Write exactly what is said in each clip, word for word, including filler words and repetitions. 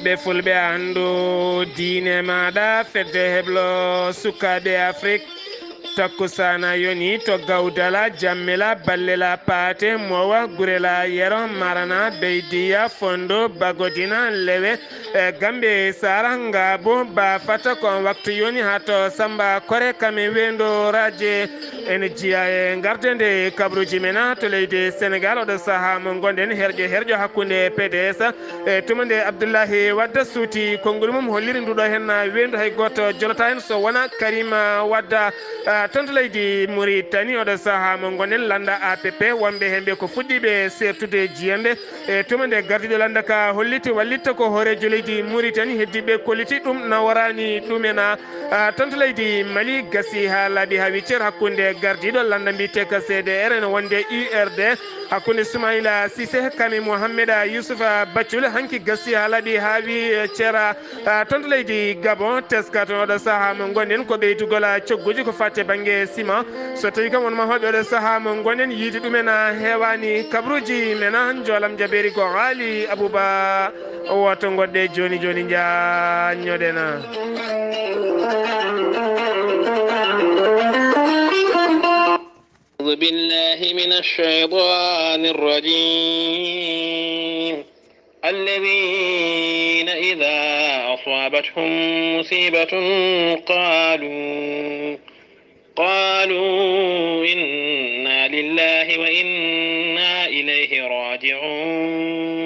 Ɓe fulɓe anndu diine maaɗa, fedde heblo sukaaɓe Afrik. Takkusaana yoni to Gawdala, Jammila, Ballela, Paate, Mowa, Gurela, Yero, Marana, Beydiya, Fondo, Bagodina, Lewe, e Gambe, Sara, Ngaabu, Bafata. Ko on waktu yoni haa to Samba Kore, Kame, Wendo, Raje. Ene jeyaa e gardende kabaruuji men to leydi Senegal, oɗo sahaa mo ngonɗen herƴo herƴo hakkunde P D S e tuma nde Abdullahi Wadda suuti konngol mum, holliri nduɗo heen weendu hay gooto jolata heen so wona Karima Wadda, ah, toon to leydi Mauritanie, oɗo sahaa mo ngonɗen lannda A P P, wonɓe heen ɓe ko fuɗɗiiɓe seertude jiyannde. E tuma nde gardiiɗo lannda ka holliti wallitta ko hooreejo leydi Mauritanie, heddiiɓe kolliti ɗum naworaani ɗumen. Ah, toon to leydi Mali gasi haa laaɓi haa wiccer hakkunde gardiiɗo lannda mbiyeteeka C D R ene wonde U R D, hakkunde Soumaïla Cissé Kami Mohamed Youssouf Bathioul, hanki gasi haa laaɓi haa wi, eh, cera. Ah, toon to leydi Gabon, teska toon oɗo sahaa mo ngonɗen ko ɓeydugol cogguuji ko faati e bannge ciment. So tawii kam won mahooɓe oɗo sahaa mo ngonɗen yiide ɗumen heewaani. Kabaruuji men, njoolam jabeeri ko Aali Abuba. O woto ngoɗɗe jooni jooni njaanñoɗen. أعوذ بالله من الشيطان الرجيم. الذين إذا أصابتهم مصيبة قالوا قالوا إنا لله وإنا إليه راجعون.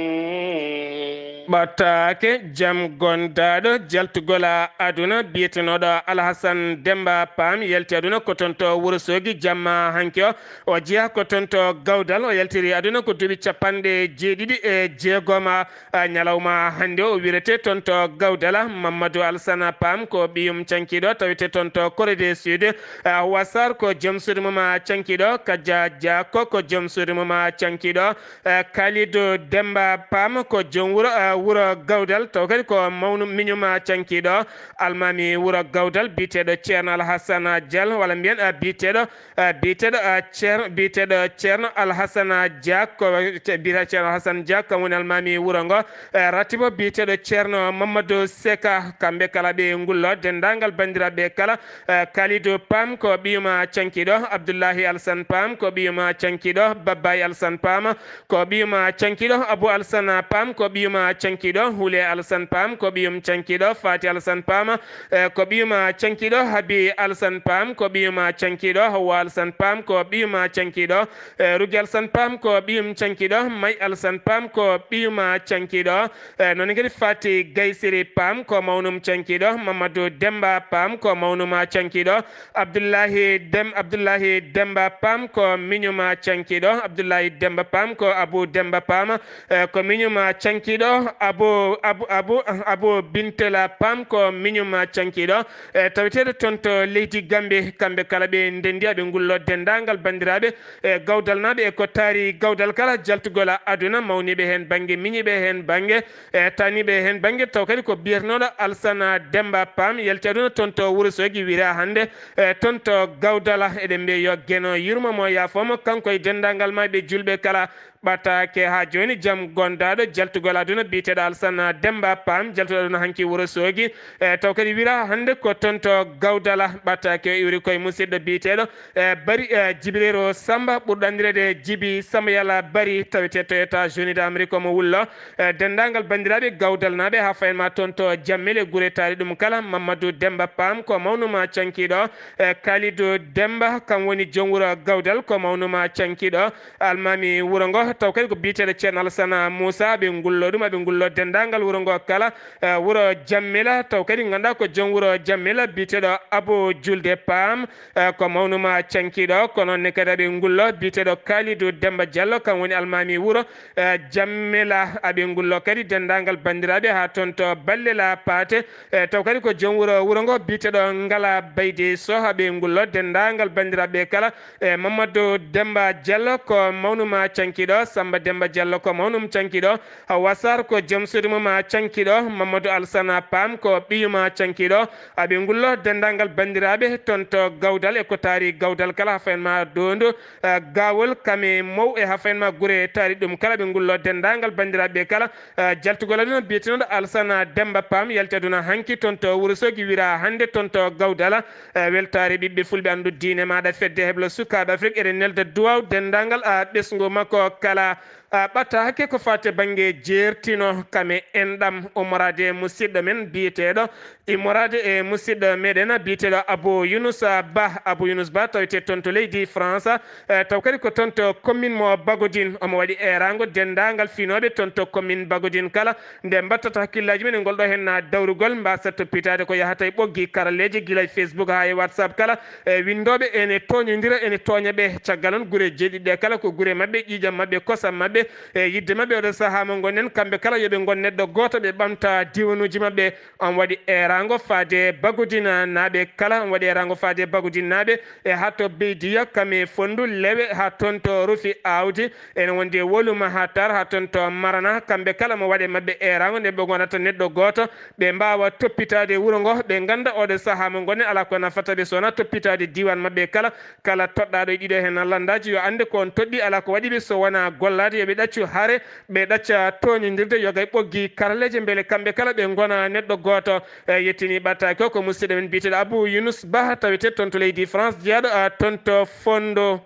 Ɓattaake jam gondaaɗo jaltugol aduna biyetenooɗo Alhasan Demba Paam yalti aduna ko toon to Wuro Soogi jamma hanki o. O jeyaa ko toon to Gawdal, o yaltiri aduna ko duuɓi capanɗe jeeɗiɗi e jeegom. Ah, ñalawma hannde o wirete toon to Gawdala. Mamadou Alsana Pam ko ɓiyum cankiiɗo, tawete toon to Corée du Sud. Ah, Hawa Sarr ko joom suudu mum cankiiɗo, Kaja Dia ko ko joom suudu mum cankiiɗo. Ah, Kalidou Demba Pam ko joom wuro, ah, wuro Gawdal, taw kadi ko mawnu miñum cankiiɗo, almaami wuro Gawdal, biyeteeɗo Ceerno Alhassana Dial, walla mbiyen, ah, biyeteeɗo eh, biyeteeɗo, eh, Ceer-, biyeteeɗo Ceerno Alhasana Dia, ko ce-, biyeteeɗo Ceerno Alhasana Dia, kam woni almaami wuro ngo. Eh, ratibo biyeteeɗo Ceerno Mamadou Seka, kamɓe kala ɓe ngullo, denndaangal banndiraaɓe kala. Eh, Kalidou Pam ko ɓiyuma cankiiɗo, Abdullahi Alsan Pam ko ɓiyuma cankiiɗo, Babbaay Alsan Pam ko ɓiyuma cankiiɗo, Abu Alsan Pam ko ɓiyuma cankiiɗo, Hule Alsan Pam ko ɓiyum cankiiɗo, Fati Alsan Pam, eh, ko ɓiyuma cankiiɗo, Habi Alsan Pam ko ɓiyuma cankiiɗo, Hawwa Alsan Pam ko ɓiyuma cankiiɗo, eh, Rugi Alsan Pam ko ɓiyum cankiiɗo, May Alsan Pam ko ɓiyuma cankiiɗo, eh, noon kadi Fati Gaysiri Pam ko mawnum cankiiɗo, Mamadou Demba Pam ko mawnuma cankiiɗo, Abdullahi Dem-, Abdullahi Demba Pam ko miñuma cankiiɗo, Abdullahi Demba Pam ko Abu Demba Pam, eh, ko miñuma cankiiɗo, Abu, Abu, Abu, Abu Bintela Pam ko miñuma cankiiɗo, eh, taweteeɗo toon to leydi Gambi, kamɓe kala ɓe ndenndi aɓe ngullo denndaangal banndiraaɓe, eh, gawdalnaaɓe e ko taari gawdal kala, jaltugol aduna, mawniiɓe heen bannge, miñiiɓe heen bannge, e taaniiɓe heen bannge, taw kadi ko biyetenooɗo Alsana Demba Pam, yalti aduna toon to Wuro Soogi, wira hannde, e toon to Gawdala. Eɗen mbiya yo Geno yurmo mo, yaafoo mo, kanko e denndaangal maayɓe juulɓe kala. Ɓataake haa jooni, jam gondaaɗo jaltugol aduna biyeteeɗo Alsana Demba Pam, jaltuɗo aduna hanki Wuro Soogi, e taw kadi wira hannde ko toon to Gawdala. Ɓataake o iwri koye musidɗo biyeteeɗo e Bari, e Jibriro Samba, ɓurɗo anndireede Jibi Samba Yala Bari, tawete to États-Unis d'Amérique, omo wullo. E denndaangal banndiraaɓe gawdalnaaɓe, haa fayin ma toon to Jammel e gure taari ɗum kala, Mamadou Demba Pam ko mawnuma cankiiɗo, e Kalidou Demba, kam woni joom wuro Gawdal, ko mawnuma cankiiɗo, almaami wuro ngo, taw kadi ko biyeteeɗo Ceerno Alsana Moussa, aɓe ngullo ɗum, aɓe ngullo denndaangal wuro ngo kala, e wuro Jammela, taw kadi ngannduɗaa ko joom wuro Jammela, biyeteeɗo Abou Julde Pam, eh, ko mawnuma cankiiɗo, ko noon ne kadi aɓe ngullo, biyeteeɗo Kalidou Demba Diallo, kam woni almaami wuro, eh, Jammela. Aɓe ngullo kadi denndaangal banndiraaɓe haa toon to Ballela Paate, eh, taw kadi ko joom wuro, wuro ngo biyeteeɗo Ngala Bayde Soh. Aɓe ngullo denndaangal banndiraaɓe kala, eh, Mamadou Demba Diallo, ko mawnuma cankiiɗo, Samba Demba Diallo ko mawnum cankiɗo, Wasar ko joom suudu mum cankiɗo, Mamadou Alsana Pam ko ɓiyum cankiɗo. Aɓe ngullo denndaangal banndiraaɓe toon to Gawdal e ko taari Gawdal kala, haa fayin ma Doondu, eh, Gaawol, Kame, Mow e haa fayin ma gure taari ɗum kala. Ɓe ngullo denndaangal banndiraaɓe kala, eh, jaltugol aduna biyeteenoɗo Alsana Demba Pam yalti aduna hanki toon to Wuro Sogi, wira hannde toon to Gawdal. Eh, weltaare ɓiɓɓe fulɓe, anndu diine maaɗa, fedde heblo sukaaɓe Afrik, eɗen nelda duwaaw denndaangal, ah, ɓesngu makko kala. Ah, ɓataake ko faati bannge jeertino, kame enɗam ummoraade e musidɗo men biyeteeɗo, ummoraade e musidɗo meɗen biyeteeɗo Abou Younous Ba. Abou Younous Ba tawetee toon to leydi France, eh, taw kadi ko toon to commune mo Bagodin. Omo waɗi eeraango denndaangal finooɓe toon to commune Bagodin kala. Nde mbattata hakkillaaji men e ngol ɗo henna dawrugol, mbasa toppitaade ko yahata e ɓoggi karalleeji, gila e Facebook haa e WhatsApp kala. E winndooɓe ene tooñondira, ene tooña ɓe. Caggal noon, gure jeeɗiɗi ɗe kala ko gure maɓɓe, ƴiiƴam maɓɓe, kosam maɓɓe, e yiɗde maɓɓe. Oɗo sahaa mo ngonɗen, kamɓe kala yo ɓe ngon neɗɗo gooto, ɓe ɓamta diiwanuuji maɓɓe. On waɗi eeraango faade Bagodinaaɓe kala, on waɗi eeraango faade Bagodinaaɓe, e haa to Beydiya, Kame, Fonndu, Lewe, haa toon to Rufi Aawdi, ene wondi e Woluma haa Tar, haa toon to Marana. Kamɓe kala mo waɗe maɓɓe eeraango, nde ɓe ngonata neɗɗo gooto, ɓe mbaawa toppitaade wuro ngo, ɓe ngannda oɗo sahaa mo ngonɗen alaa ko nafata ɓe so wonaa toppitaade diiwaan maɓɓe kala. Kala toɗɗaaɗo e ɗiɗo heen lanndaaji yo annde ko on toɗɗii, alaa ko waɗi ɓe so wonaa gollaade, yo ɓe ɗaccu hare, ɓe ɗacca tooñondirde, yoga e ɓoggi karalleeje, mbele kamɓe kala ɓe ngona neɗɗo gooto. E, yettini ɓattaaki o ko musidɗo men biyeteeɗo Abou Younous Ba, tawetee toon to leydi France, jeyaaɗo, a, toon to Fondo.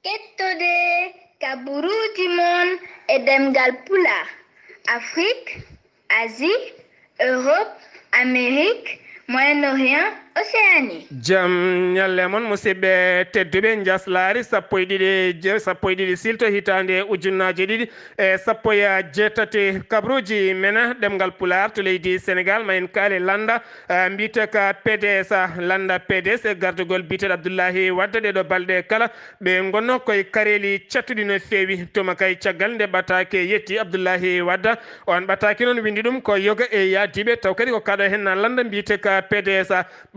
Kettode kaburuuji mon e ɗemngal Pulaar, Afrik, Asie, Europe, Amérique, Moyen-Orient, Océanie. Jam ñalle mon, musidɓe tedduɓe. Njaslaari sappo e ɗiɗi, je-, sappo e ɗiɗi silto hitaande ujunnaaje ɗiɗi e sappo e jeetati. Kabaruuji men ɗemngal Pulaar to leydi Senegaal, ma en kaali lannda, eh, mbiyetee ka P D S, lannda P D S e gardugol biyeteeɗo Abdullahi Wadda. Ɗeeɗoo balɗe kala ɓe ngonno koye kareeli cattuɗi no feewi. Tuma kay, caggal nde ɓataake yetti Abdullahi Wadda, on ɓataake noon winndi ɗum ko yoga e yaadiiɓe, taw kadi ko kaɗo heen lannda mbiyetee ka P D S.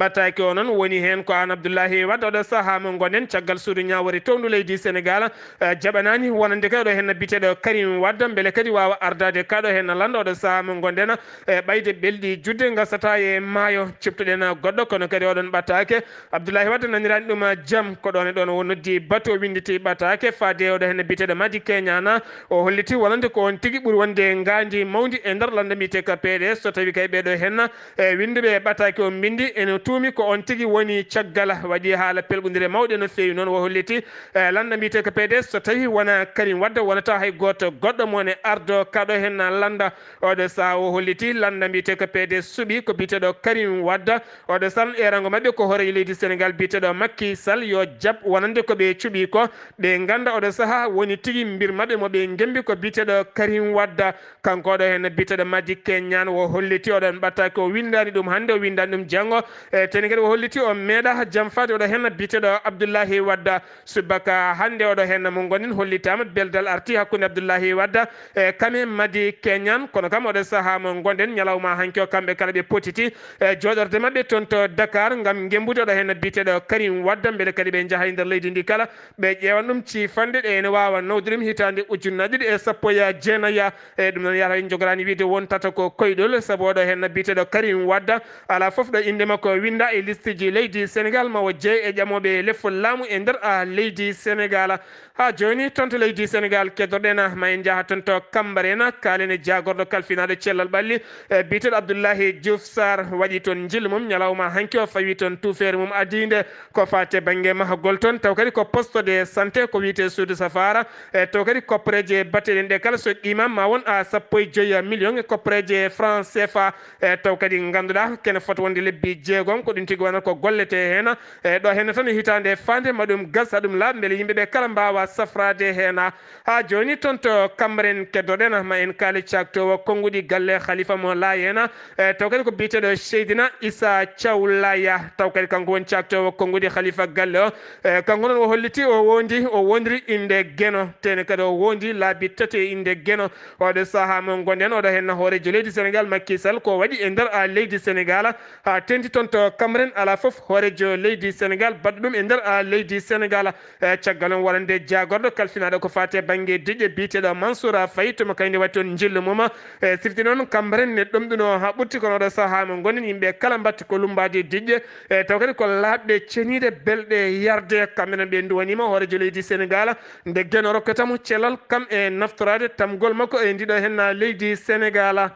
Ɓataake o noon woni heen ko aan Abdullahi Wadda. Oɗo sahaa mo ngonɗen, caggal suudu ñaawoore towndu leydi Senegaal, eh, jaɓanaani wonande kay oɗo heen biyeteeɗo Karim Wadda, mbele kadi waawa ardaade kaɗo heen lannda. Oɗo sahaa mo ngonɗen, eh, ɓayde belɗi juutde ngasata e maayo. Ciftoɗen goɗɗo, kono kadi oɗon ɓataake Abdullahi Wadda naniraani ɗum jam, ko ɗoon e ɗoon o noddi batu, o winnditi ɓataake faade oɗo heen biyeteeɗo Madi Keñaan. O holliti wonande ko on tigi ɓuri wonde ngaandi mawndi e nder lannda mbiyetee ka P D S, so tawi kay ɓeeɗo heen, e, winnduɓe ɓataake o mbinndi ene tuumi ko on tigi woni caggal. Waɗi haala pelɓondire mawɗe no feewi noon. O holliti, e, lannda mbiyetee ka P D S, so tawi wona Karim Wadda, wonata hay gooto goɗɗo mo ne ardo kaɗo heen lannda. Oɗo sahaa o holliti lannda mbiyetee ko P D S suɓi ko biyeteeɗo Karim Wadda. Oɗo sahaa eeraango maɓɓe ko hooreejo leydi Senegaal biyeteeɗo Macky Sall yo jaɓ wonande ko ɓe cuɓi ko, ɓe ngannda oɗo sahaa woni tigi mbir maɓɓe mo ɓe ngembi ko biyeteeɗo Karim Wadda. Kanko oɗo heen biyeteeɗo Madi Keñaan o holliti oɗon ɓattaake o winndaani ɗum hannde, o winndaani ɗum janngo. E teni kadi o holliti o meeɗa jamfaade oɗo heen biyeteeɗo Abdullahi Wadda. Subaka hannde oɗo heen mo ngonɗen hollitaama beldal arti hakkunde Abdullahi Wadda e Kame Madi Keñaan, kono kam oɗo sahaa mo ngonɗen ñalawma hanki o kamɓe kala ɓe potiti e jooɗorde maɓɓe toon to Dakar ngam ngembude oɗo heen biyeteeɗo Karim Wadda, mbele kadi ɓe njaha e nder leydi ndi kala ɓe ƴeewan ɗum ciifanɗe ɗe ene waawa nawde ɗum hitaande ujunnaje ɗiɗi e sappo e jeenayi. E ɗum noon yahata en njogoraani wiyde wontata ko koyɗol, sabu oɗo heen biyeteeɗo Karim Wadda alaa fof ɗo innde makko winnda e listeji leydi Senegaal ma o jeey e ƴamooɓe lefol laamu e nder a leydi Senegaal. Haa jooni, toon to leydi Senegaal, keddoɗen, ma en njaha toon to Kambareen, kaalen e jaagorɗo kalfinaaɗo cellal ɓalli, e biyeteeɗo Abdullahi Diouf Sarr, waɗi toon njillu mum ñalawma hanki o, fawi toon tuufeere mum adiinde, ko faati e bannge mahgol toon, taw kadi ko poste de santé, ko wiyetee suudu safaara, e taw kadi koppareeje baɗteɗen ɗe kala so ɗiima ma won a sappo e joyi million e koppareeje franc C F A. E taw kadi ngannduɗaa kene fota wonde lebbi jeegom, ko ɗum tigi wonata ko golletee heen. E ɗo heen tan e hitaande faande ma ɗum gas, ha ɗum laaɓa, mbele yimɓe ɓe kala mbaawa safraade heen. Haa jooni toon to Kambareen keddoɗen, ma en kaali caaktoowo konnguɗi galle Khalifa mo Laayeen. E taw kadi ko biyeteeɗo Seydina Issa Thiaw Laaya. Taw kadi kanko woni caaktoowo konnguɗi Khalifa galle o. E kanko noon o holliti o wondi, o wondiri innde Geno. Tene kadi o wondi laabi tati e innde Geno. Oɗo sahaa mo ngonɗen, oɗo heen hooreejo leydi Senegaal, Macky Sall, ko waɗi e nder a leydi Senegaal, haa teeŋti toon to Kamren alaa fof hooreejo leydi Sénégal baɗɗo ɗum e nder a leydi Sénégal. E caggal on wonande jaagorɗo kalfinaaɗo ko faati e bannge diƴƴe biyeteeɗo Mansour Faye, tuma kayndi waɗi toon njillu mum. E sifti noon Kamren ne ɗomɗuno haa ɓurti, kono oɗo sahaa mo ngonɗen yimɓe kala mbatti ko lumbaaji diƴƴe. E taw kadi ko laaɓɗe ceniiɗe belɗe yarde. Kamɓe noon ɓe nduwaniima hooreejo leydi Sénégal nde Geno rokkata mo cellal kam e naftoraade tamgol makko e ndiɗo henna leydi Sénégal.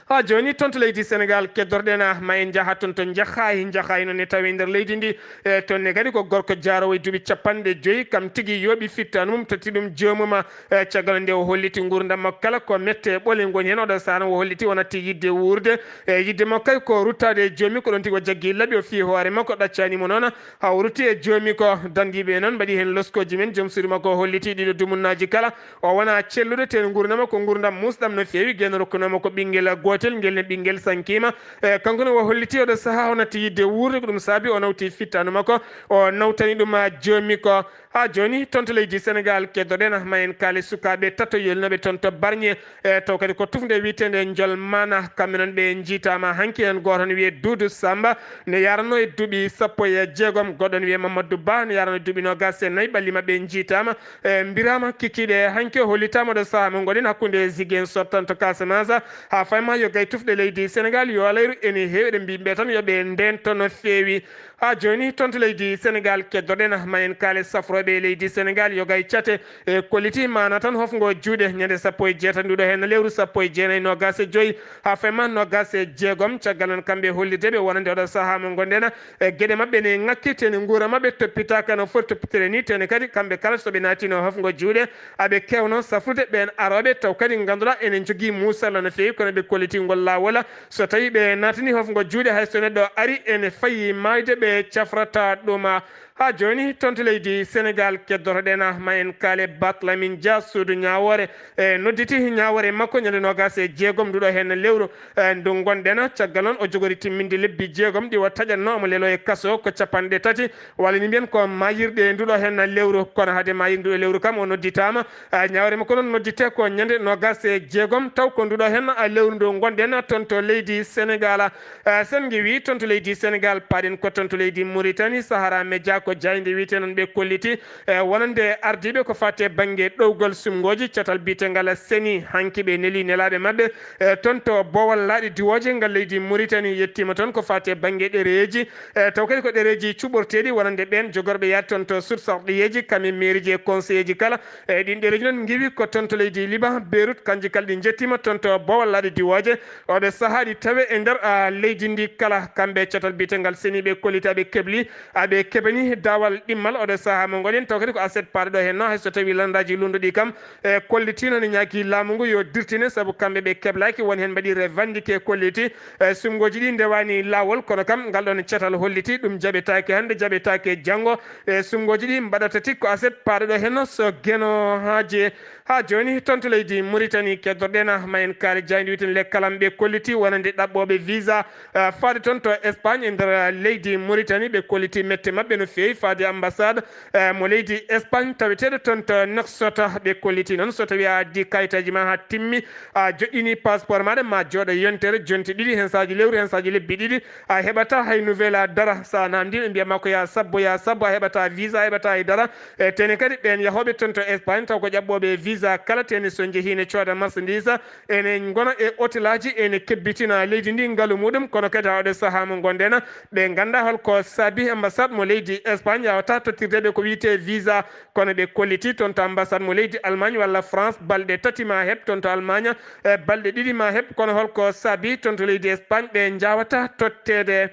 Haa jooni toon to leydi Sénégal keddorɗen, ah, ma en njaha toon to Jaxaayi. Jaxaayi noon ne tawi e nder leydi ndi. E toon ne kadi ko gorko jaaroowo e duuɓi capanɗe joyi, kam tigi yooɓi fittaandu mum, totti ɗum joomum. E caggal nde o holliti nguurndam makko kala ko mette e ɓole ngoni heen. Oɗo sahaa o holliti o natti yiɗde wuurde. E yiɗde makko kay ko ruttaade e joomi, ko ɗoon tigi o jaggi laɓi, o fii hoore makko, ɗaccaani mo noon. Haa o rutti e joomi ko dandiiɓe noon mbaɗi heen loskooji men. Joom suudu makko o holliti ɗiɗo dumunnaaji kala. O wona celluɗo, tee nguurndam ko nguurndam muusɗam no feewi. Geno rokkunooma ko ɓinngel gootel, ngel ne ɓinngel sankiima. E kanko ne o holliti oɗo sahaa o natti yiɗde wuurde, ko ɗum saabi o nawti fittaandu makko, o nawtani ɗum joomi ko. Haa jooni toon to leydi Sénégal keddoɗen ma en kaali sukaaɓe tato yolnooɓe toon to Barñe. E taw kadi ko tufnde wiyeteende Njol Maana, kamɓe noon ɓe njiitaama hanki. Heen gooto ne wiyee Duudu Samba, ne yaranoo e duuɓi sappo e jeegom, goɗɗo ne wiyee Mamadou Ba, ne yaranoo e duuɓi noogaas e nayi, ɓalli maɓɓe njiitaama. E mbiraama kikiiɗe hanki, o hollitaama ɗo sahaa mo ngoɗen hakkunde Ziguinchor tan to Casamance, haa fayma yo gay tufɗe leydi Sénégal yo alayru ene heewi, eɗen mbiyi ɓe tan yo ɓe ndeento no feewi. Haa jooni toon to leydi Sénégal keddoɗen ma en kaali safrooɓe e leydi Sénégal yo gay cate e kolliti maana tan hofngo juuɗe ñande sappo e jeetati nduɗo heen lewru sappo e jeenayi noogaas e joyi haa fayma noogaas e jeegom. Caggal noon kamɓe hollirde ɓe wonande oɗo sahaa mo ngonɗen, e geɗe maɓɓe ne ŋakki, tee ne nguura maɓɓe toppitaaka no foti toppitire ni, tee ne kadi kamɓe kala so ɓe naatino hofngo juuɗe aɓe kewno safrude ɓeen arooɓe taw kadi ngannduɗaa ene njogii muusalla no feewi, kono ɓe kolliti ngol laawol. So tawii ɓe naatini hofngo juuɗe hay so neɗɗo ari ene fayi maayde ɓe cafrata ɗum. Haa jooni toon to leydi Sénégal keddotoɗen ma en kaale Bat Lamine Dia, suudu ñaawoore, e nodditi ñaawoore makko ñande noogaas e jeegom nduɗo heen lewru, e ndu ngonɗen. Caggal noon o jogori timminde lebbi jeegom ɗi o taƴatno omo leloo e kaso ko capanɗe tati, walla ni mbiyen ko maayirɗe nduɗo heen lewru. Kono hade maayirɗe nduɗo lewru kam o nodditaama. E ñaawoore makko noon nodditee ko ñande noogaas e jeegom, taw ko nduɗo heen lewru ndu ngonɗen toon to leydi Sénégal. Eh, sen ngewi toon to leydi Sénégal, paaɗen ko toon to leydi Mauritanie, Sahara Média ko jaaynde wiyetee noon ɓe kolliti, eh, wonande ardiiɓe ko faati e bannge ɗowgol suɓngooji catal biyetengal seni. Hanki ɓe neli nelaaɓe maɓɓe, eh, toon to boowal laaɗe diwooje ngal leydi Mauritanie, yettiima toon ko faati e bannge ɗereeji, eh, taw kadi ko ɗereeji cuɓorteeɗi wonande ɓeen jogorɓe yaade toon to sursarɗiyeeji, kam e meeriji e conseilleeji kala. E ɗiin ɗereeji noon ngewi ko toon to leydi Liban, Beirut, kanji kala ɗi njettiima toon to boowal laaɗe diwooje. Oɗo sahaa ɗi tawe e nder, ah, leydi ndi kala. Kamɓe catal biyetengal seni ɓe kolliti aɓe kebli, aɓe keɓani daawal ɗimmal. Oɗo sahaa mo ngoɗen taw kadi ko aset paaɗo ɗo heen noon, hay so tawii lanndaaji lunnduɗi kam, e kollitiino ne ñaagi laamu ngu yo dirtine, sabu kamɓe ɓe keblaaki, won heen mbaɗi revendiqué kolliti. E suɓngooji ɗi ndewaani laawol, kono kam ngal ɗoon catal holliti ɗum jaɓetaake hannde, jaɓetaake janngo. E suɓngooji ɗi mbaɗata tigi ko aset paaɗo ɗo heen so Geno haaji. Haa jooni toon to leydi Mauritanie keddorɗen ma en kaali jaaynde wiyetee Le Kalam ɓe kolliti wonande ɗaɓɓooɓe visa, eh, faade toon to Espagne e nder, eh, leydi Mauritanie. Ɓe kolliti mette maɓɓe no feewi faade ambassade, eh, mo leydi Espagne taweteeɗo toon to Nouakchott. Ɓe kolliti noon so tawii a addi kayitaaji ma haa timmi, a joɗɗini passeport maaɗa, ma jooɗo yontere jonte ɗiɗi, hensaaji lewru, hensaaji lebbi ɗiɗi, a heɓataa hay nouvelle a dara. So a naamndii ɓe mbiya ma ko ya sabbo, ya sabbo, a heɓataa visa, a heɓataa hay dara. E tee ne kadi ɓeen yahooɓe toon to Espagne taw ko ƴaɓɓooɓe visa kala, tee ne so njehii ne cooda marchandise, ene ngona e hôtelaaji, ene kebbitina leydi ndi ngalu muɗum, kono kadi haa oɗo sahaa mo ngonɗen ɓe nganndaa hol ko saabi ambassade mo leydi Espagne yaawataa tottirde ɓe ko wiyetee visa. Kono ɓe kolliti toon to ambassade mo leydi Allemagne walla France balɗe tati ma heɓ toon to Allemagne, e balɗe ɗiɗi ma heɓ, kono hol ko saabi toon to leydi Espagne ɓe njaawataa totteede?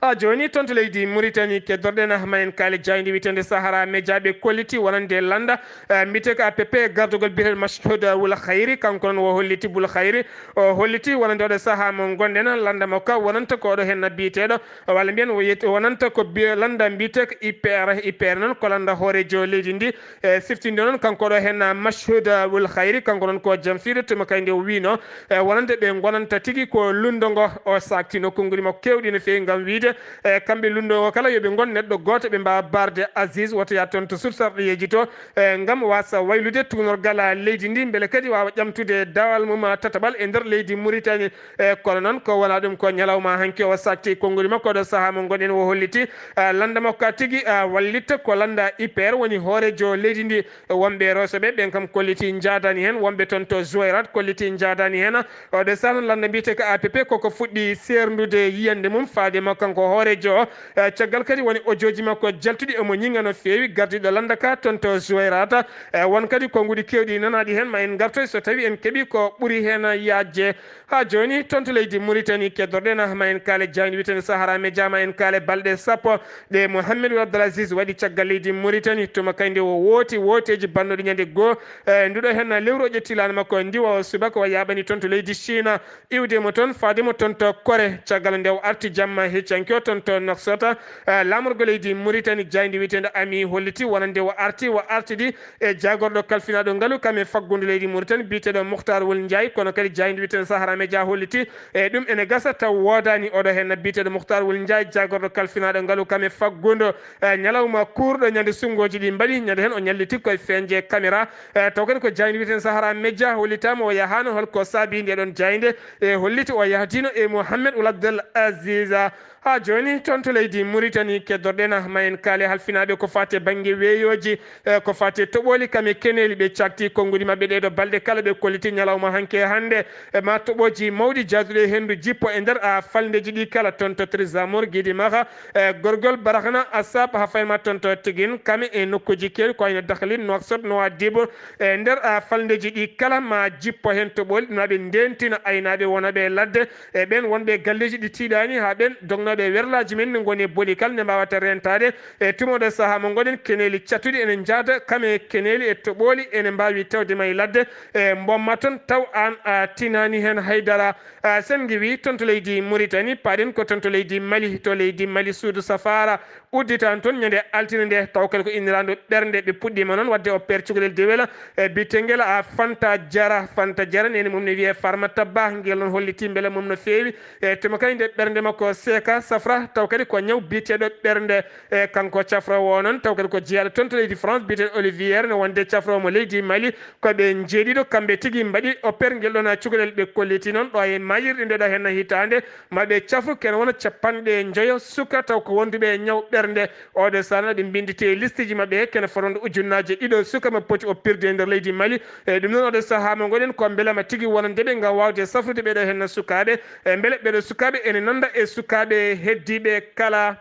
Haa jooni toon to leydi Mauritanie keddorɗen ma en kaali jaaynde wiyeteende Sahara Média ɓe kolliti wonande lannda, eh, mbiyetee ko A P P gardagol biyeteeɗo Machhud Wul Khayri, kanko noon o holliti Bul Khayri, o holliti wonande oɗo sahaa mo ngonɗen lannda makko ka wonanta ko oɗo heen biyeteeɗo, walla mbiyen o yet-, wonanta ko biye lannda mbiyetee ko I P R. I P R noon ko lannda hooreejo leydi ndi, e siftinde noon kanko ɗo heen Machhud Wul Khayri, kanko noon ko jam fiiɗo tuma kay nde o wiino, e wonande ɓe ngonanta tigi ko lundo ngo. O saktino konnguli makko keewɗi no feewi ngam wiyde, e kamɓe lunndo o kala yo ɓe ngon neɗɗo gooto, ɓe mbaawa barde Aziz, woto yaa toon to sursarɗiyeeji to, e ngam waasa waylude tuunorgal leydi ndi, mbele kadi waawa ƴamtude dawal mum tataɓal e nder leydi Mauritanie. E kono noon ko wonaa ɗum, ko ñalawma hanki o saakti konnguli makko ɗo sahaa mo ngonɗen, o holliti, a, lannda makko ka tigi, a, wallitta ko lannda I P R, woni hooreejo leydi ndi. Wonɓe Rosoɓe ɓen kam kolliti njaadaani heen, wonɓe toon to Zouairat kolliti njaadaani heen. O ɗo sahaa noon lannda mbiyetee ko A P P koko fuɗɗi seerndude yiyannde mum faade mo kanko hooreejo o. E, caggal kadi woni ojooji makko jaltuɗi omo ñiŋa no feewi gardiiɗo lannda ka toon to Zouairat. E, won kadi konnguɗi keewɗi nanaaɗi heen, ma en ngartoy so tawi en keɓi ko ɓuri heen yaajde. Haa jooni toon to leydi Mauritanie keddorɗen ma en kaale jaaynde wiyetee Sahara Media, ma en kaale balɗe sappo ɗe Mohamed Ould Abdel Aziz waɗi caggal leydi Mauritanie. Tuma kay nde o wooti wooteeji bannuɗi ñande goo, e, nduɗo heen lewru o ƴetti laana makko ndiwa o subaka o yaaɓani toon to leydi Chine, iwde mo toon, faade mo toon to Kore. Caggal nde o arti jamma heccanke o toon to Nouakchott, e, laamorgo leydi Mauritanie, jaaynde wiyeteende Ami holliti wonande o arti, o artidi e jaagorɗo kalfinaaɗo ngalu kam e faggudu leydi Mauritanie biyeteeɗo Mouhtar Wul Ndiaye, kono kadi jaaynde wiyeteende Sahara Media holliti e ɗum ene gasa taw woodaani. Oɗo heen biyeteeɗo Mouhtar Wul Ndiaye, jaagorɗo kalfinaaɗo ngalu kam e faggudu, e, ñalawma kuurɗo ñande sunngoji ɗi mbaɗi, ñande heen o ñalliti koye feeñde caméra. E, taw kadi ko jaaynde wiyeteende Sahara Media hollitaama o yahaano, holko saabi nde ɗon jaaynde? E, holliti o yahdino e Mohamed Ould Abdel Aziz. Haa jooni toon to leydi Mauritanie keddorɗen ma en kaale halfinaaɓe ko faati e bannge weeyooji, e, ko faati e toɓooli kam e keneeli. Ɓe caakti konnguɗi maɓɓe ɗee ɗo balɗe kala, ɓe kolliti ñalawma hanki e hannde, e, ma toɓooji mawɗi jaaduɗi e henndu jippo e nder, a, falndeeji ɗi kala, toon to Trésor, Guidimaha, e, Gorgol, Barahna, Assab, haa fayi ma toon to Tigrine, Kame e nokkuuji keewɗi ko wayno Dakhline, Nouakchott, Nouadhibou. E nder, a, falndeeji ɗi kala ma jippo heen toɓooli, ɗum ɓe ndeentina aynaaɓe wonooɓe e ladde, e ɓeen wonɓe e galleeji ɗi tiiɗaani, haa ɓeen dognooɓe e werlaaji men ne ngoni e boli kala nde mbaawata reentaade. E tuma oɗo sahaa mo ngonɗen, keneeli cattuɗi ene njaada, kame keneeli e toɓooli ene mbaawi tawde ma e ladde, e mbomma toon taw aan a tinaani heen hay dara. A, sen ngiwii toon to leydi Mauritanie, paaɗen ko toon to leydi Mali, to leydi Mali suudu safaara udditaan toon ñande altine nde, taw kadi ko inniraandu ɓernde. Ɓe puɗɗiima noon waɗde opération cukalel dewel, e, biyeteengel, a, Fanta Jara. Fanta Jara, neene mum ne wiyee Farmata Ba, ngel noon hollitii mbele mum no feewi. E, tuma kay nde ɓernde makko seeka, safra, taw kadi ko ñaw biyeteeɗo ɓernde. E, kanko cafroowo o noon, taw kadi ko jeyaaɗo toon to leydi France, biyeteeɗo Olivier, ne wonde cafroowo mo leydi Mali. Ko ɓe njeeɗiɗo kamɓe tigi mbaɗi opérgel ɗon, a, cukalel. Ɓe kolliti noon ɗo e maayirɗe nde ɗo heen hitaande, ma ɓe cafu kene wona capanɗe njoyo suka taw ko wonduɓe e ñaw ɓernde. Oɗo sahaa ɓe mbinnditi e listeji maɓɓe kene fotonde ujunnaaje ɗiɗo suka ma poti oppirde e nder leydi Mali. E ɗum noon oɗo sahaa mo ngonɗen ko mbelema tigi wonande ɓe ngam waawde safrude ɓeɗo heen sukaaɓe. E mbele ɓeɗo sukaaɓe ene nanda e sukaaɓe heddiiɓe kala.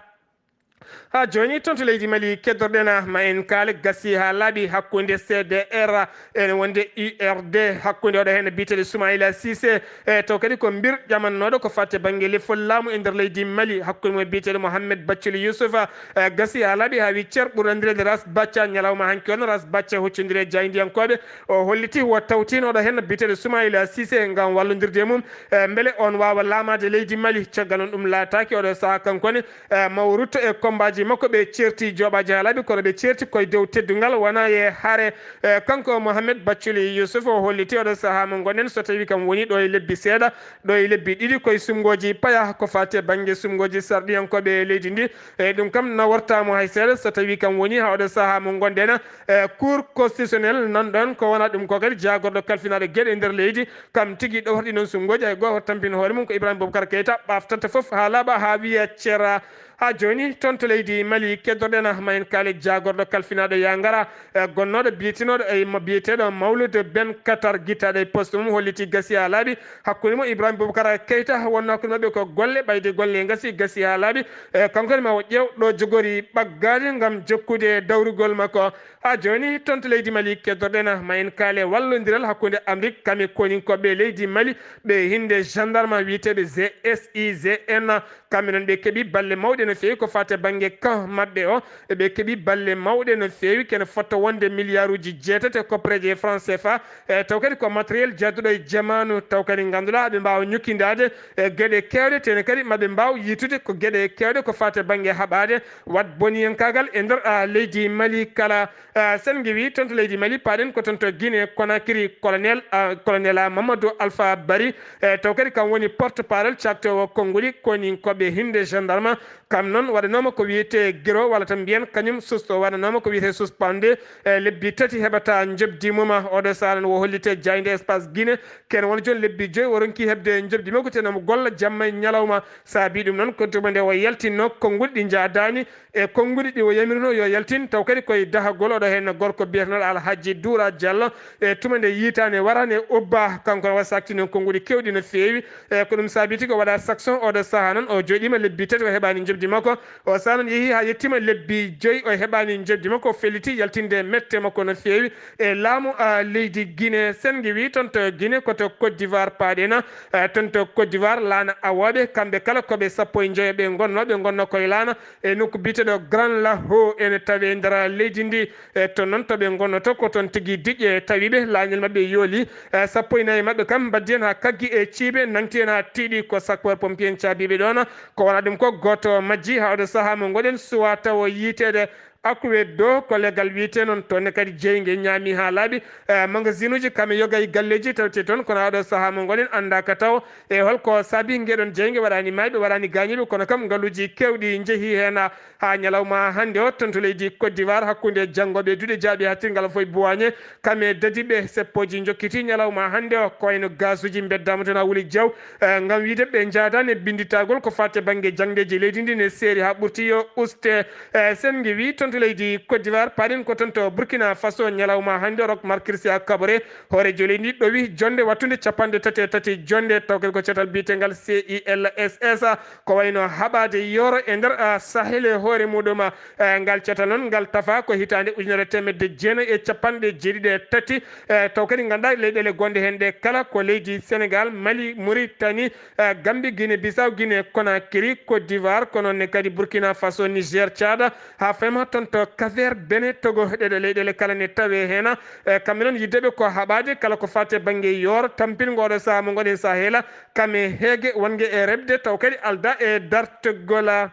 Haa jooni toon to leydi Mali keddorɗen ma en kaale gasii haa laaɓi hakkunde C D R ene wonde U R D, hakkunde oɗo heen biyeteeɗo Soumaïla Cissé, e taw kadi ko mbir ƴamannooɗo ko faati bannge lefol laamu e nder leydi Mali, hakkunde mo biyeteeɗo Mohamed Bathily Youssouf, e, gasii haa laaɓi haa wi cer, ɓurɗo anndireede Ras Bathia. Ñalawma hanki on Ras Bathia huccondire e jaayndiyankooɓe, o holliti o tawtiino oɗo heen biyeteeɗo Soumaïla Cissé ngam wallondirde e mum, e, mbele on waawa laamaade leydi Mali. Caggal on ɗum laataaki oɗo sahaa kanko ne, e, ma o rutto e kombaaji makko. Ɓe ceerti jooɓaaji haa laaɓi, kono ɓe ceerti koye dow teddungal, wonaa e hare. E, kanko Mohamed Bathily Youssouf o holliti oɗo sahaa mo ngonɗen, so tawi kam woni ɗo e lebbi seeɗa, ɗo e lebbi ɗiɗi koye sumngooji paya, ko faati e bannge sumngooji sarɗiyankooɓe e leydi ndi. E, ɗum kam nawortaamo hay seeɗa so tawi kam woni haa oɗo sahaa mo ngonɗen, e, Cour constitutionnelle nanɗon, ko wonaa ɗum ko kadi jaagorɗo kalfinaaɗo geɗe e nder leydi, kam tigi ɗo waɗi noon sumngooji, hay gooto tampin hoore mum. Ko Ibrahima Boubacar Keita ɓaftata fof haa laaɓa haa wiya cera. Haa jooni toon to leydi Mali keddorɗen ma en kaale jaagorɗo kalfinaaɗo yangara, e, gonnooɗo biyetinooɗo e ma-, biyeteeɗo Mawlud Ben Katar, gittaaɗo e poste mum holliti gasii haa laaɓi. Hakkunde mo Ibrahima Boubacar Keita wonnoo hakkunde maɓɓe ko golle, ɓayde golle ngasi, gasii haa laaɓi. E, kanko ne ma o ƴeew ɗo jogori ɓaggaade ngam jokkude dawrugol makko. Haa jooni toon to leydi Mali keddorɗen ma en kaale wallondiral hakkunde Amrik kam e koninkooɓe leydi Mali ɓe hinnde gendarme wiyeteeɓe G S I G N. Kamɓe noon ɓe keɓi balle mawɗe no feewi ko fate bannge kan maɓɓe o, ɓe keɓi balle mawɗe no feewi, kene fotto wonde miliyaaruuji jeetati e koppareeje e franc C F A, e taw kadi ko matériel jaaduɗo e jamaanu, taw kadi ngannduɗaa ɓe mbaawa ñukkindaade e geɗe keewɗe, tene kadi maɓe mbaaw yiitude ko geɗe keewɗe ko fate bannge haɓaade wat boniyankaagal e nder, a, leydi Mali kala. A, sen ngewi toon to leydi Mali, paaɗen ko toon to Guinée Conakry, colonel, a, colonel a Mamadou Alpha Bari, e taw kadi kam woni porte-parole caktowo konnguɗi koni koɓe hinde gendarme. Kam noon waɗanooma ko wiyetee giro, walla tan mbiyen kañum susto, waɗanooma ko wiyetee suspende, e lebbi tati heɓata njoɓdi mum. Oɗo saha noon wo hollitee jaaynde Espace Guinée, kene wona jooni lebbi joyi o ronki heɓde njoɓdi makko, teno mo golla jamma e ñalawma. Saabi ɗum noon ko tuma nde o yaltinno konnguɗi ɗi njaadaani e konnguɗi ɗi o yamirno yo yaltin, taw kadi koye dahagol oɗo heen gorko biyeteeɗo Alhaji Dura Diallo. E tuma nde yitaande waraande ubba, kanko ne wa saktino konnguɗi keewɗi no feewi. E ko ɗum saabi tigi o waɗa sanction oɗo saha noon, o jooɗiima lebbi tati o heɓaani njoɓdi makko. O saha noon yehi haa yettiima lebbi joyi o heɓaani njoɓdi makko, o felliti yaltinde mette makko no feewi. E laamu, a, leydi Guinée, sen ngewi toon to Guinée ko to Côte d'Ivoire paaɗen, a, toon to Côte d'Ivoire laana awooɓe, kamɓe kala koɓe sappo e njoyo ɓe ngonno, ɓe ngonno koye laana e nokku biyeteeɗo Grand Lahou ene tawe nder leydi ndi. E toon noon to ɓe ngonnoto ko toon tigi diƴƴe tawiɓe, laañol maɓɓe yooli. E sappo e nayi maɓɓe kam mbaddi heen haa kaggi e ciibe, nangti heen haa tiiɗi, ko sapeur pompier en caabiiɓe ɗoon. Ko wona ɗum ko gooto majji haa oɗo saha mo ngoɗen suwa tawo yiiteede. Akuweddo ko leggal wiyetee noon, toon ne kadi jeynge ñaami haa laaɓi. E magasinuuji kam e yoga e galleeji tawetee toon, kono haa oɗo saha mo ngoɗen anndaaka taw e holko saabi ngeɗon jeynge waɗaani maayɓe, waɗaani gaañiiɓe, kono kam ngaluuji keewɗi njehi heen. Haa ñalawma hannde o, toon to leydi Côte d'Ivoire, hakkunde janngooɓe duɗe jaaɓi haaɗtirngal fof e buwaañe, kam e dadiiɓe seppooji njokkiti ñalawma hannde o, ko wayno gaasuuji mbeddaama toon haa wuli jaw, eh, ngam wiyde ɓe njaadaani e binnditagol ko faati e bannge jaŋdeeji leydi ndi ne seeri haa ɓurti yo uste. Eh, sen ngewi toon to leydi Côte d'Ivoire, paaɗen ko toon to Burkina Faso ñalawma hannde o, Roch Marc Christian Kaboré, hooreejo leydi ndi ɗowi jonnde wattunde capanɗe tati e tati jonnde, taw kadi ko catal biyetengal C I L S S. Ko wayno haɓaade yooro e nder, ah, Sahel e hoore muɗum. Eh, ngal catal noon, ngal tafa ko hitaande ujunere teemedde jeenayi e capanɗe jeeɗiɗi e tati. Eh, taw kadi ngannduɗaa leyɗeele gonɗe heen ɗe kala ko leydi Senegal, Mali, Mauritanie, eh, Gambie, Guinée Bissau, Guinée Conakry, Côte d'Ivoire, ko noon ne kadi Burkina Faso, Niger, Tchad, haa fayma toon to Cap Vert, Benin, Togo, ɗeɗe leyɗeele kala ne tawe heen. Eh, kamɓe noon yiddeɓe ko haɓaade kala ko faati e bannge yooro tampingo oɗo sahaa mo ngoɗen Sahel, kam e heege wonge e reɓde taw kadi alda e dartugol.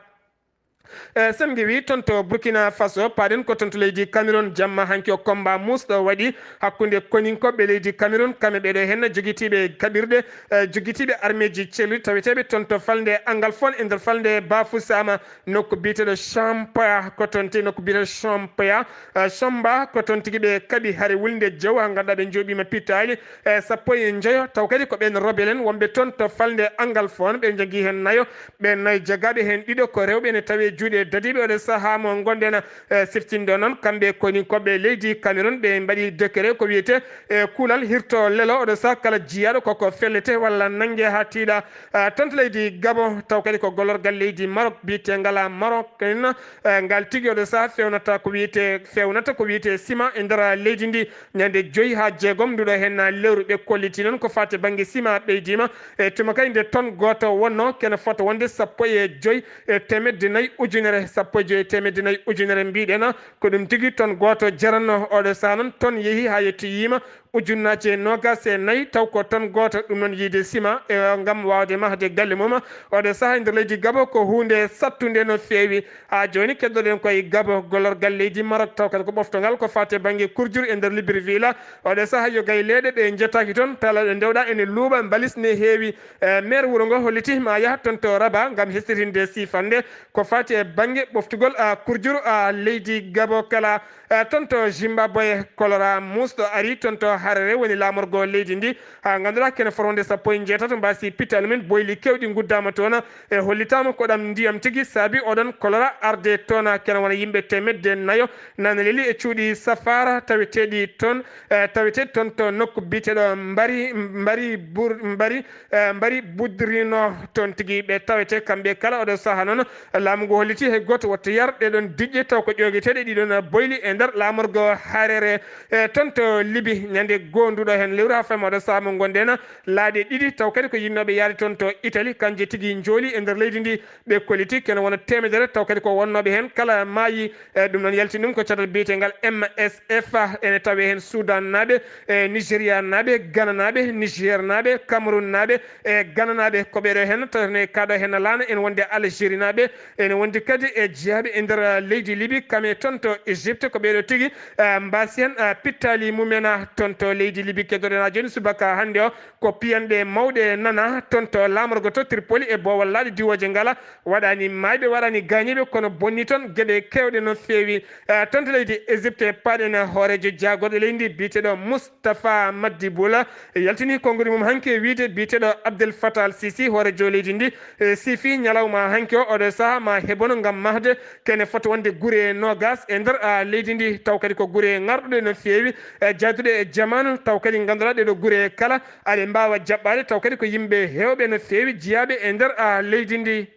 Eh, sen ngewi toon to Burkina Faso, paaɗen ko toon to leydi Cameroun, jamma hanki o combat muusɗo waɗi hakkunde koninkoɓe leydi Cameroun, kamɓe ɓeɗo heen jogitiiɓe kaɓirɗe, eh, jogitiiɓe armeeji celluɗi taweteeɓe toon to falnde Angalfon e nder falnde Bafoussam, nokku biyeteeɗo Champa, ko toon ti nokku biyeteeɗo Champa, eh, Chomba, ko toon tigi ɓe kaɓi hare wulnde jaw, haa ngannduɗaa ɓe njooɓiima pittaali, eh, sappo e njoyo, taw kadi ko ɓeen rebel en wonɓe toon to falnde Angalfon, ɓe njogii heen nayo, ɓeen nayo jagaaɓe heen ɗiɗo ko rewɓe, ene tawee juuɗe dadiiɓe. Oɗo sahaa mo ngonɗen, eh, siftindo noon, kamɓe koninkoɓe leydi Cameroun, ɓe mbaɗi décret ko wiyetee, eh, kuulal hirto lelo, oɗo sahaa kala jiyaaɗo koko fellete walla nannge haa tiiɗa. Ah, toon to leydi Gabon, taw kadi ko gollorgal leydi Maroc biyeteengal Maroc en, eh, ngal tigi oɗo sahaa fewnata ko wiyetee, fewnata ko wiyetee sima e nder leydi ndi ñande joyi haa jeegom nduɗo heen lewru. Ɓe kolliti noon ko faati bannge sima ɓeydiima e tuma kadi nde toon gooto wonno kene fota wonde sappo e joyi e teemedde nayi ujunere, sappo e joyi e teemedde nayi ujunere mbiɗen. Ko ɗum tigi toon gooto jaranno oɗo sahaa noon, toon yehi haa yettoyiima ujunnaaje noogaas e nayi, taw ko toon gooto ɗum noon yiyde sima, e, ngam waawde mahde galle mum. Oɗo sahaa e nder leydi Gabon ko huunde sattunde no feewi. Haa jooni keddoɗen koye Gabon, gollorgal leydi Maroc, taw kadi ko ɓoftongal ko faati e bannge kurjuru e nder Libreville. Oɗo sahaa yo gayleeɗe ɓe njettaaki toon, tala ɗo ndewɗaa ene luuɓa, mbalis ne heewi. Eh, maire wuro ngo holliti ma yaha toon to Rabat ngam hesɗitinde siifannde ko faati e bannge ɓoftugol, ah, kurjuru, ah, leydi Gabon kala. Eh, toon to Zimbabwe, kolora muusɗo ari toon to Harare woni laamorgo leydi ndi. Haa ngannduɗaa kene fota wonde sappo e njeetato mbaasi pittaali mum, boyli keewɗi nguddaama toon. E hollitaama ko ɗam ndiyam tigi saabi oɗon kolora arde toon. Kene wona yimɓe teemedde nayo nana leli e cuuɗi safaara taweteeɗi toon, eh, taweteeɗi toon to nokku biyeteeɗo Mbari, Mbari Bur-, Mbari, eh, Mbari Budrino. Toon tigi ɓe tawete kamɓe kala. Oɗo sahaa noon, laamu ngu holliti hay gooto wotto yar ɗeɗon diƴƴe, taw ko ƴoogeteeɗe ɗiɗon boyli e nder laamorgo Harare. Eh, toon to Libi, ñande e goonduɗo heen lewru haa fayma oɗo sahaa mo ngonɗen, laaɗe ɗiɗi, taw kadi ko yinnooɓe yahde toon to Italie, kanji tigi njooli e nder leydi ndi, ɓe koliti kene wona teemedere, taw kadi ko wonnooɓe heen kala maayi. E ɗum noon yaltini ɗum ko catal biyetengal M S F, ene tawe heen Sudan naaɓe, e Nigeria naaɓe, Ghana naaɓe, Niger naaɓe, Cameroun naaɓe, e Ghana naaɓe. Ko ɓeeɗo heen tawetene kaaɗo heen laana, ene wondi Algérie naaɓe, ene wondi kadi e jeyaaɓe e nder, ah, leydi Libi, kame toon to Égypte. Ko ɓeeɗo tigi, ah, mbaasi heen, ah, pittaali mumen, ah, toon to leydi Libi. Keddoɗen haa jooni subaka hannde o, ko piyanɗe mawɗe nana toon to laamorgo to Tripoli e boowal laaɗe diwooje ngala, waɗani maayɓe, waɗani gaañiiɓe, kono bonni toon geɗe keewɗe no feewi. Eh, toon to leydi Égypte, paaɗen hooreejo jaagorɗo leydi ndi biyeteeɗo Moustapha Madibula, yaltini konngudi mum hanki e wiyde biyeteeɗo Abdel Fattah al Sisi, hooreejo leydi ndi, e siifi ñalawma hanki o, oɗo sahaa ma hebon ngam mahde kene foti wonde gure noogas e nder, ah, leydi ndi, taw kadi ko gure ŋarɗuɗe no feewi, e jaaduɗe e jamaanu, taw kadi ngannduɗaa ɗeeɗo gure kala aɗe mbaawa jaɓɓaade, taw kadi ko yimɓe heewɓe no feewi jiyaaɓe e nder, ah, leydi ndi.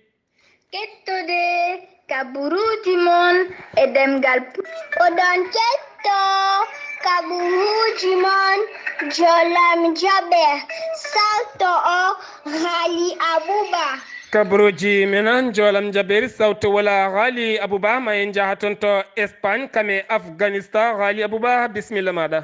Kettude kabaruuji mon e ɗemngal Pulaar. Oɗon ketto kabaruuji mon, Jolam Jaɓe, sawto o Ghali Abouba. Kabaruuji men, Jolam Jaɓeeri, sawto wala Ghali Abouba, ma en njaha toon to Espagne, kame Afghanistan, Ghali Abouba, bisimilla maaɗa.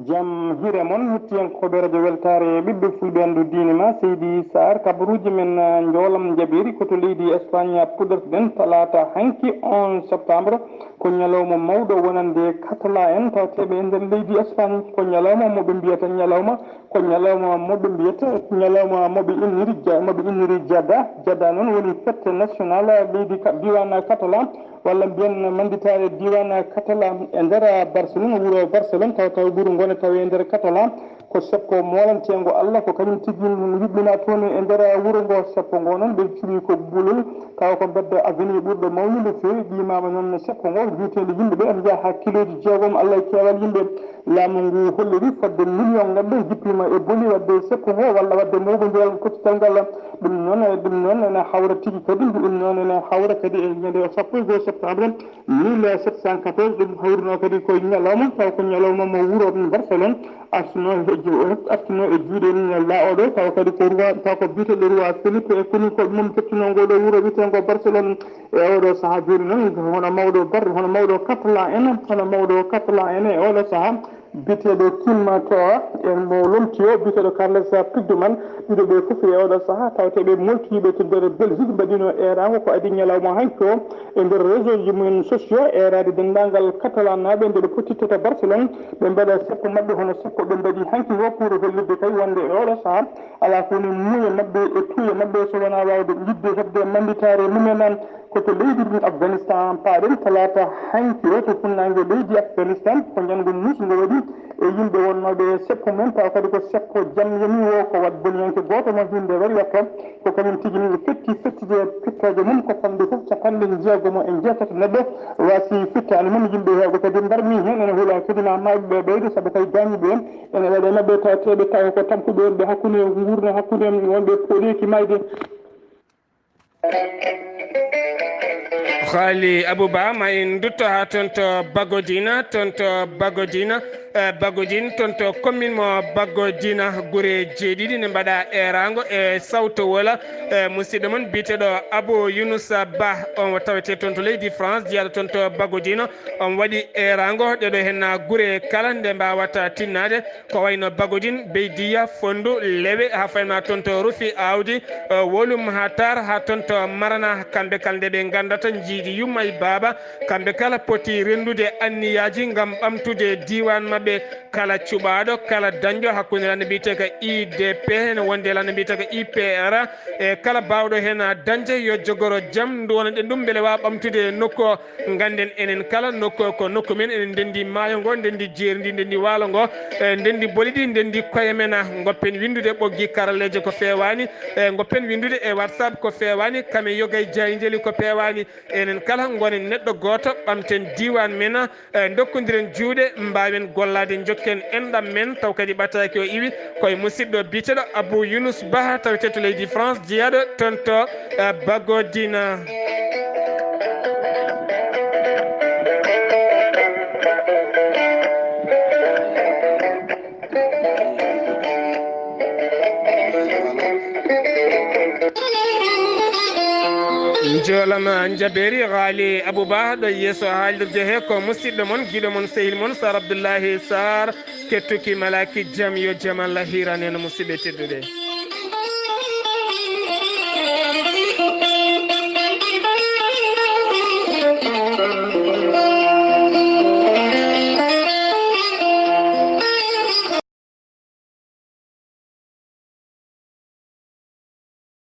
Jam hiire mon, hettiyankooɓe Radio Weltaare, ɓiɓɓe Fulɓe, anndu diine ma, Seydi Saar, kabaruuji men, ah, Njoolam Njaɓeeri, ko to leydi Espagne puɗɗortoɗen, talaata hanki, onze septembre, ko ñalawma mawɗo wonande Katala en, tawteeɓe e nder leydi Espagne, ko ñalawma mo ɓe mbiyata ñalawma, ko ñalawma mo ɓe mbiyata ñalawma mo ɓe inniri Ja-, mo ɓe inniri Jada. Jada noon woni fête nationale leydi Ka-, diiwaan Katala. Walla mbiyen mannditaare diiwaan Katala e nder Barcelone, wuro Barcelone, tawa tawa wuro ngo ne tawi e nder Katala, ko seppo moolanteengo Allah, ko kañum tigi yuɓɓinaa toon e nder wuro ngo. Seppo ngo noon, ɓe cuɓi ko Bulol, tawa ko mbedda avenue ɓurɗo mawnude no feewi, ɓiyimaama noon seppo ngo, juuteende yimɓe ɓe ene njaha haa kilooji jeegom, Allah e keewal yimɓe. Laamu ngu holliri fodde million ngadde jippiima e boli wadde seppo ngo, walla wadde mawɓe njiral koccital ngal. Ɗum noon, ɗum noon ene hawra tigi kadi, ɗum noon ene hawra kadi e ñande sappo e go'o septembre mille sept cent quatorze, ɗum hawruno kadi ko ñalawma, taw ko ñalawma mo wuro Barcelone artuno e ju-, artuno e juuɗe laaɗo, taw kadi ko roi, taw ko biyeteeɗo roi Philippe e koni ko mum tottuno ngo ɗo wuro wiyeteengo Barcelone. E oɗo sahaa jooni noon, hono mawɗo Bar-, hono mawɗo Catalan en, hono mawɗo Catalan en e oɗo sahaa, biyeteeɗo Kim Toa, e mo lomti o, biyeteeɗo Carles Puigdemont, ɗiɗo ɓe fof e oɗo sahaa, tawte ɓe moltiiɓe to nder Belgique, mbaɗino eeraango ko adii ñalawma hanki o e nder réseau ji mumen sociaux, eeraade denndaangal Catalan naaɓe nde ɓe potti to Barcelone, ɓe mbaɗa seppo maɓɓe hono seppo ɓe mbaɗi hanki o, pour hollirde kay wonde e oɗo sahaa, alaa ko woni muuye maɓɓe e tuuye maɓɓe, so wonaa waawde yiɗde heɓde mannditaare mumen. Ko to leydi ndin Afghanistan paaɗen, talaata hanki o to funnaange leydi Afghanistan, ko njanngu muusngo waɗi e yimɓe wonnooɓe e seppo mum, tawa kadi ko seppo jam yami o, ko wat boniyanke gooto mo hinde waɗi watto, ko kañum tigi min fetti fettude fittooje mum, ko famɗi fof capanɗe jeegomo e jeetato neɗɗo waasi fittaandu mum, yimɓe heewɓe kadi mbarmi heen, ene hula kadi ma maayɓe ɓe ɓeydo, sabu kay gaañiiɓe en ene waɗa e maɓɓe tawateeɓe tawa ko tampuɓe wonɓe hakkunde nguurna, hakkunde wonɓe pooɗeeki maayde. Ghali Abouba, ma en ndutto haa toon to Bagodina, toon to Bagodina, eh, Bagodin, toon to commune mo Bagodina, gure jeeɗiɗi ne mbaɗa eeraango e sawto wola, eh, musidɗo mon biyeteeɗo Abou Younouss Ba, on tawete toon to leydi France, jeyaaɗo toon to Bagodina, on waɗi eeraango ɗeɗo heen gure kala nde mbaawata tinnaade. Ko wayno Bagodin, Beydiya, Fonndu, Lewe, haa fayma toon to Rufi Aawdi, eh, Wolum haa Tar, haa toon to Marana, kamɓe kala nde ɓe nganndata njiidi yumma e baaba, kamɓe kala poti renndude anniyaaji ngam ɓamtude diiwaan maɓɓe. Kala cuɓaaɗo, kala dañɗo hakkunde lannde mbiyetee ko I D P, ene wonde lannde mbiyetee ko I P R, e kala baawɗo heen dañde, yo jogoro jam, nduwonoɗen ɗum mbele waawa ɓamtude nokku o. Ngannden enen kala nokku ko nokku men, enen ndenndi maayo ngo, ndenndi jeeri ndi, ndenndi waalo ngo, e ndenndi boli ɗi, ndenndi koye men. Ngoppen winndude ɓoggi karalleeje ko feewaani, e ngoppen winndude e WhatsApp ko feewaani, kame yogay jaayndeeli ko feewaani. Enen kala ngonen neɗɗo gooto, ɓamten diiwaan men, e ndokkondiren juuɗe, mbaawen gollaade, njokken enɗam men, taw kadi ɓataaki o iwi. Koye musidɗo biyeteeɗo Abou Younouss Ba, tawetee to leydi France, jeyaaɗo toon to, eh, Bagodina. Njabeeri Ghali Abou Ba ɗo yeeso haalirde he ko musidɗo mon, giɗo mon, sehil mon Sar Abdoullahi Sar. Kettuki malaki jam, yo jam Allah hiran en musidɓe tedduɓe.